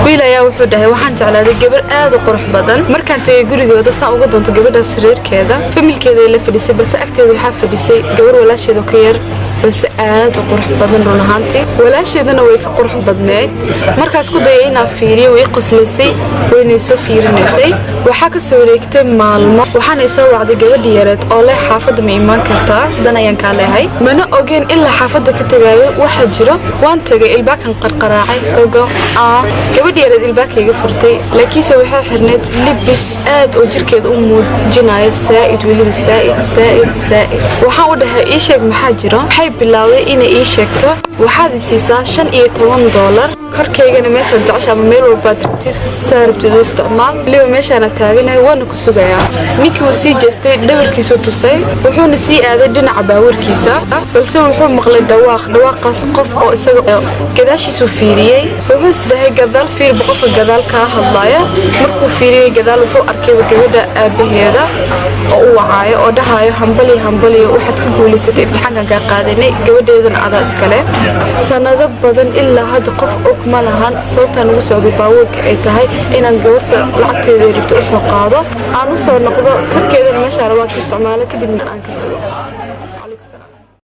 Wiil ayaa wuxuu dhahay: "Waxaan jeclaaday gabar aad u qurux badan. Markaan tagay gurigooda saan uga doonto gabadhaas, reerkeeda, familkeeda ay la fadhisay, balse agteeda waxaa fadhisay gabar walaasheeda ka yar, balse aad u qurux badan. Run ahaantii, walaasheedana way ka qurux badneed. Markaas ku dayay inaan fiiriyo, way qoslaysay, waynay soo fiirinaysay. Waxaa ka soo wareegtay maalmo, waxaana soo wacday gabadhii yareed oo leh: 'Xaafadda ma imaan kartaa? Dan ayaan kaa leehay.' Mana ogeen ilaa xaafadda ka tagaayo waxaa jiro. Waan tagay, ilbaakan qarqaraacay ogo aa gabadhii yareed ilbaaka iga furtay, laakiinse waxay xirneyd libis aad oo jirkeeda u muujinaya, saa'id, weliba saa'id, saa'id, saa'id. Waxaan u dhahay: 'Ii sheeg maxaa jiro?' Waxay bilowday inay ii sheegto: 'Waxaad i siisaa $15, korkaygana meeshaad jecesha ama meel walbaad rabtid, saa rabtid u isticmaal. Weliba meeshaana taaganay, waana ku sugayaa.' Ninkii wuu sii jeestay, dhabarkiisu tusay, wuxuuna sii aaday dhinaca baawarkiisa, balse wuxuu maqlay dhawaaq, dhawaaqaas qof oo isaga gadaashiisu fiiriyey. Wuxuu isdhahay: 'Gadaal fiirba, qofka gadaal kaa hadlaaya.' Markuu fiiriyey gadaal, wuxuu arkayba gabadha aabaheeda oo u wacaayo oo dhahayo: 'Hambaliyo, hambaliyo, waxaad ku guulaysatay imtixaankan kaa qaadanay, gabadheedana adaa iskale.' Sanado badan ilaa hadda qof og ma lahan sababtaan ugu socday baabuurka ay tahay inaan gabarta lacagteeda rabto usoo qaado, aan usoo noqdo, korkeedana meeshaa rabaa ka isticmaalo, kadibna aan ka tago."